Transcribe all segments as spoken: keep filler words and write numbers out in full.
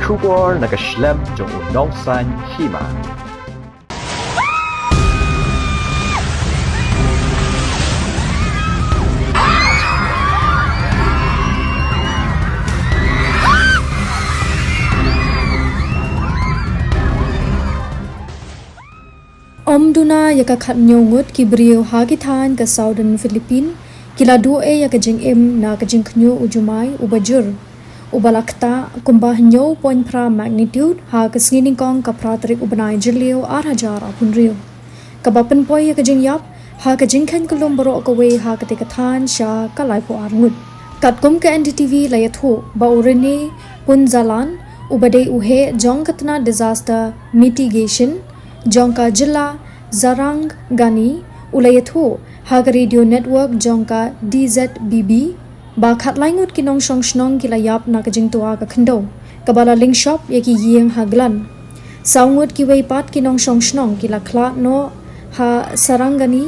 Khubor na ka shlem jong u nongsan hima. Ym duna ïa ka khathynñiew ngut ki briew ha ki thaiñ ka Southern Philippine ki la duh ei ïa ka jingim na ka jingkhñiuh u jumai uba jur, uba la ktah kumba hynñiew point phra magnitude ha ka sngi nyngkong ka phra tarik u bnai Jylliew ar hajar arphew hynriew. Kaba pynpoi ïa ka jingïap ha ka jingkheiñ kyllum baroh kawei ha katei ka thaiñ sha ka laiphew ar ngut. Katkum ka N D T V la ïathuh ba u Rene Punzalan, uba dei u heh jong ka tnat disaster mitigation jong ka jylla Zarangani, u la ïathuh ha ka radio network jong ka D Z B B ba khatlai ngut ki nongshong shnong ki la ïap na ka jingtwa ka khyndew kaba la lyngshop ïa ki ïing ha Glan. Saw ngut kiwei pat ki nongshong shnong ki la khlad noh ha Sarangani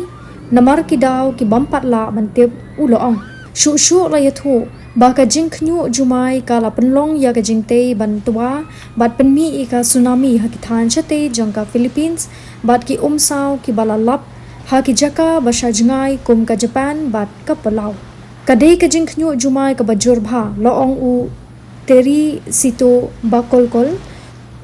namar ki daw ki bym pat lah ban tip, u la ong. Shuh shuh la ïathuh ba ka jingkhñiuh jumai ka la pynlong ïa ka jingtei ban twa bad pynmih ïa ka tsunami ha ki thaiñ shatei jong ka Philippines, bad ki umsaw kiba la lap ha ki jaka ba sha jngai kum ka Japan bad ka Palau. Ka dei ka jingkhñiuh jumai kaba jur bha, la ong u Teresito Bacolcol,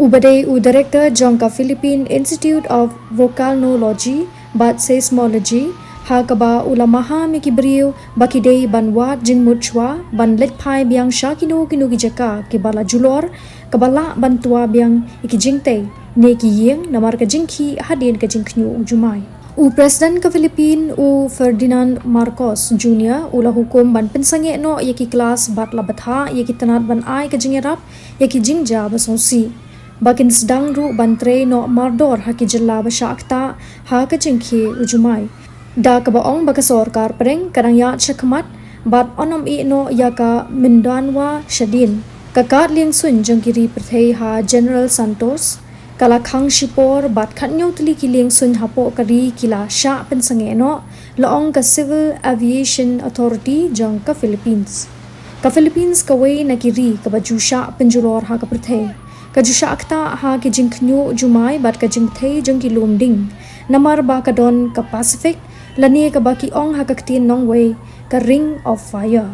uba dei u director jong ka Philippine Institute of Volcanology bad Seismology, ha kaba u la maham ïa ki briew ba ki dei ban wad jingmut shuwa ban leit phai biang sha kino kino ki jaka kiba la julor, kaba lah ban twa biang ïa ki jingtei ne ki ïing namar ka jingkhih hadien ka jingkhñiuh u jumai. U President ka Philippine, u Ferdinand Marcos Junior, u la hukum ban pynsangeh noh ïa ki klas bad la bthah ïa ki tnat ban ai ka jingïarap ïa ki jingjia ba sngewsih, ba kin sdang ruh ban trei noh mardor ha ki jylla ba shah ktah ha ka jingkhie u jumai. Da kaba ong ba ka sorkar pdeng ka dang ïaid shakhmat bad yn ym ïeh noh ïa ka Mindanao shadien. Ka kad liengsuiñ jong ki ri pyrthei ha General Santos ka la khang shipor bad khathynñiew tylli ki liengsuiñ hapoh ka ri ki la shah pynsangeh noh, la ong ka Civil Aviation Authority jong ka Philippines. Ka Philippines kawei na ki ri kaba ju shah pynjulor ha ka pyrthei. Ka ju shah ktah ha ki jingkhñiuh jumai bad ka jingpyrthei jong ki lum ding namar ba ka don ka Pacific, lane kaba ki ong ha ka ktien nongwei ka Ring of Fire.